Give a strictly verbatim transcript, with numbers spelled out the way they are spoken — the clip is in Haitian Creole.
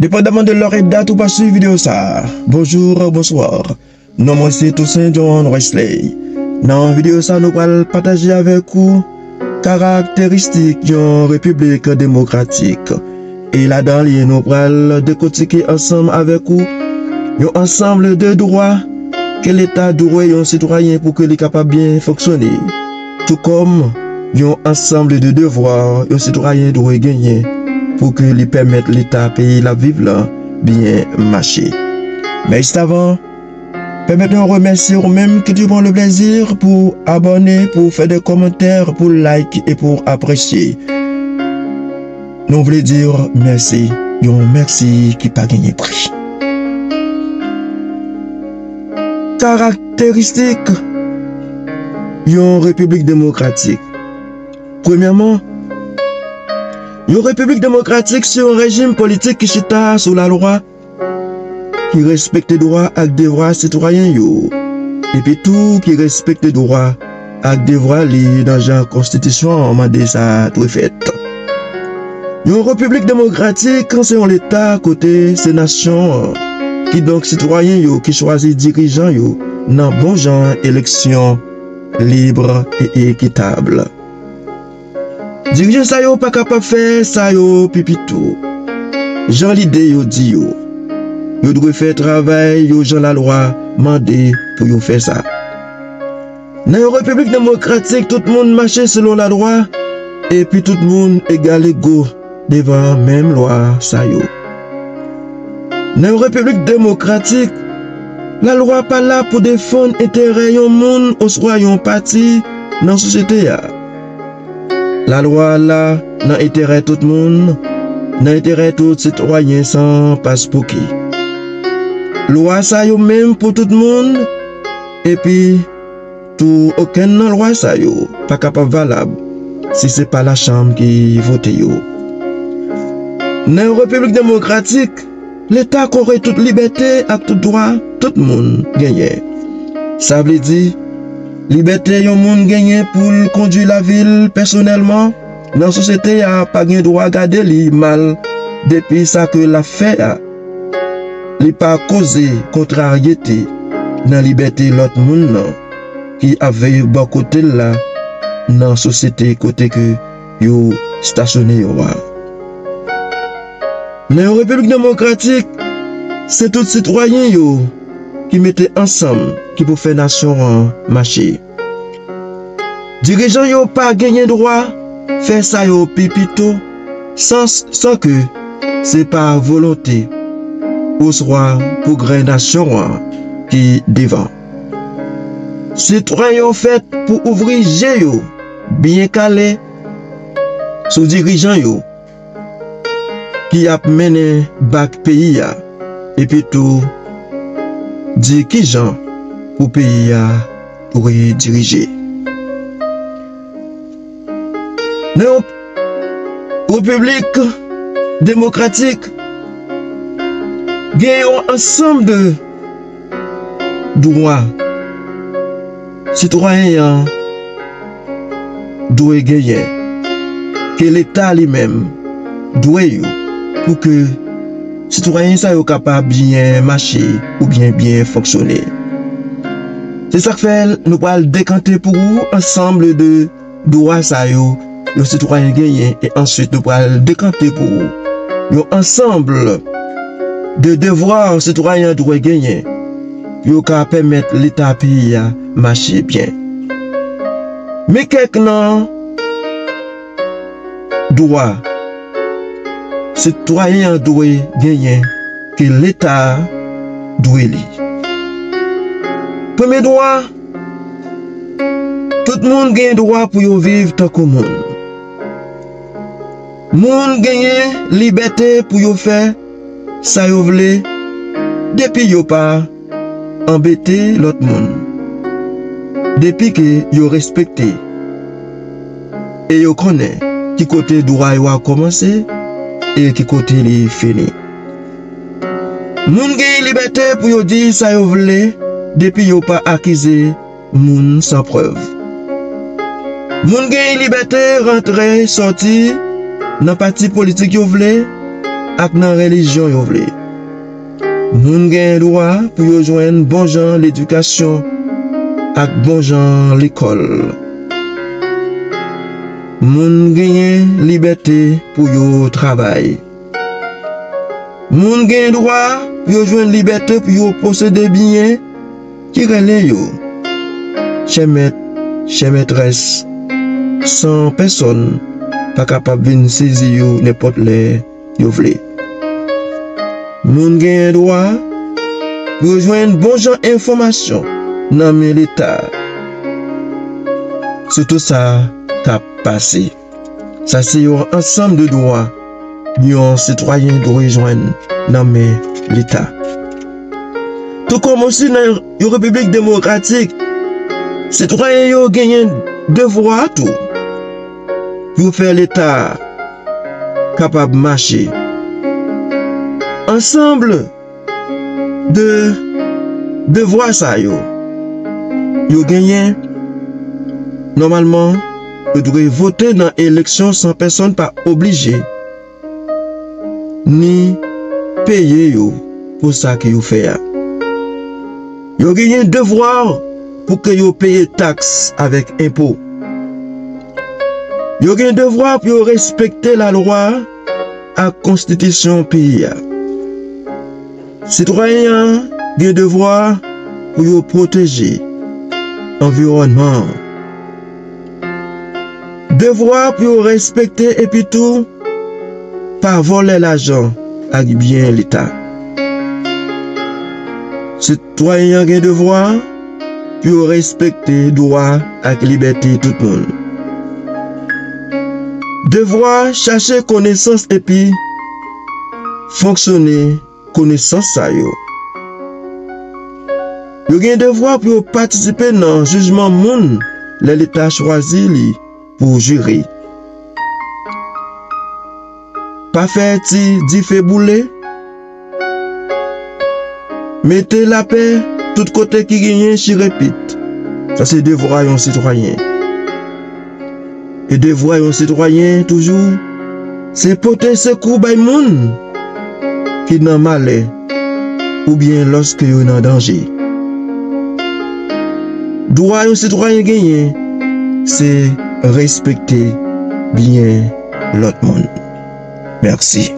Depandaman de lè e dat ou pral swiv videyo sa a, bonjou, bonswa. Non mwen se Toussaint John Wesley. Nan videyo sa a, nou pral pataje avèk ou karakteristik yon repiblik demokratik. E ladan li, nou pral dekotike ansanm avèk ou yon ansanm de dwa ke Leta dwe yon sitwayen pou ke li kapab byen fonksyone, tou kòm yon ansanm de devwa yon sitwayen dwe genyen pou ke li pèmèt Leta peyi l ap viv lan byen mache. Men jis avan, pèmèt mwen remèsye ou menm ki toujou pran le plezi pou abòne, pou fè de kòmantè, pou like e pou apresye. Nou vle di w mèsi, yon mèsi ki pa genyen pri. Karakteristik yon repiblik demokratik. Premyèman, yon repiblik demokratik se yon rejim politik ki chita sou lalwa, ki respekte dwa ak devwa sitwayen yo, epi tou ki respekte dwa ak devwa li nan jan konstitisyon an mande sa dwe fèt. Yon repiblik demokratik se yon leta kote se nasyon an, kidonk sitwayen yo ki chwazi dirijan yo nan bon jan eleksyon lib e ekitab. Dirijan sa yo pa kapab fè sa yo pi pito, jan lide yo di yo. Yo dwe fè travay yo jan lalwa mande pou yo fè sa. Nan yon repiblik demokratik, tout moun mache selon lalwa, epi tout moun egal ego devan menm lwa sa yo. Nan yon repiblik demokratik, lalwa pa la pou defann enterè yon moun oswa yon pati nan sosyete a. Lalwa la nan enterè tout moun, nan enterè tout sitwayen san paspouki. Lwa sa yo menm pou tout moun, epi tou okenn nan lwa sa yo pa kapab valab si se pa lachanm ki vote yo. Nan yon repiblik demokratik, Leta kore tout libète ak tout dwa tout moun genyen. Sa vle di, libète yon moun genyen pou l kondui lavi l pèsonèlman nan sosyete a pa gen dwa gade li mal depi sa ke l ap fè a, li pa koze kontraryete nan libète lòt moun nan ki ap viv bò kote l la nan sosyete kote ke yo stasyone yo a. Nan yon repiblik demokratik, se tout sitwayen yo ki mete ansanm ki pou fè nasyon an mache. Dirijan yo pa genyen dwa fè sa yo pi pito san, san ke se pa volonte oswa pwogrè nasyon an ki devan. Sitwayen yo fèt pou ouvri je yo byen kale sou dirijan yo ki ap mennen bak peyi a, epi tou di kijan pou peyi a dwe dirije. Nan yon repiblik demokratik, gen yon ansanm de dwa sitwayen an dwe genyen, ke Leta li menm dwe yo, pou ke sitwayen sa yo kapab byen mache oubyen byen fonksyone. Se sa k fè nou pral dekante pou ou ansanm de dwa sa yo yon sitwayen genyen, e answit nou pral dekante pou ou yon ansanm de devwa sitwayen an dwe genyen pou yo ka pèmèt Leta peyi a mache byen. Men kèk nan dwa sitwayen an dwe genyen ke Leta a dwe li. Premye dwa, tout moun gen dwa pou yo viv tankou moun. Moun genyen libète pou yo fè sa yo vle, depi yo pa anbete lòt moun, depi ke yo respekte e yo konnen ki kote dwa yo a kòmanse e ki kote li fini. Moun genyen libète pou yo di sa yo vle, depi yo pa akize moun san prèv. Moun genyen libète rantre, sòti nan pati politik yo vle, ak nan relijyon yo vle. Moun genyen dwa pou yo jwenn bon jan ledikasyon ak bon jan lekòl. Moun genyen libète pou yo travay. Moun genyen dwa pou yo jwenn libète pou yo posede byen ki rele yo. Chè mèt, chè mètrès, san pèsonn pa kapab vin sezi yo nenpòt lè yo vle. Moun genyen dwa pou yo jwenn bon jan enfòmasyon nan men Leta sou tout sa k ap pase. Sa se yon ansanm de dwa yon sitwayen dwe jwenn nan men Leta. Tou kòm osi nan yon repiblik demokratik, sitwayen yo genyen devwa tou pou fè Leta kapab mache. Ansanm de devwa sa yo, yo genyen, nòmalman, yo dwe vote nan eleksyon san pèsonn pa oblije ni peye yo pou sa ke yo fè a. Yo genyen devwa pou ke yo peye taks avèk enpo. Yo gen devwa pou yo respekte lalwa ak konstitisyon peyi a. Sitwayen an gen devwa pou yo pwoteje anviwònman an. Devwa pou yo respekte epi tou pa vòlè lajan ak byen Leta. Sitwayen an gen devwa pou yo respekte dwa ak libète tout moun. Devwa chache konesans epi fonksyone konesans sa yo. Yo gen devwa pou yo patisipe nan jijman moun lè Leta chwazi li pou jere. Pa fè ti dife boule. Mete lapè tout kote ki genyen chirepit. Sa se devwa yon sitwayen. E devwa yon sitwayen toujou, se pote sekou bay moun ki nan malè oubyen lòske yo nan danje. Dwa yon sitwayen genyen, se respekte byen lòt moun. Mèsi.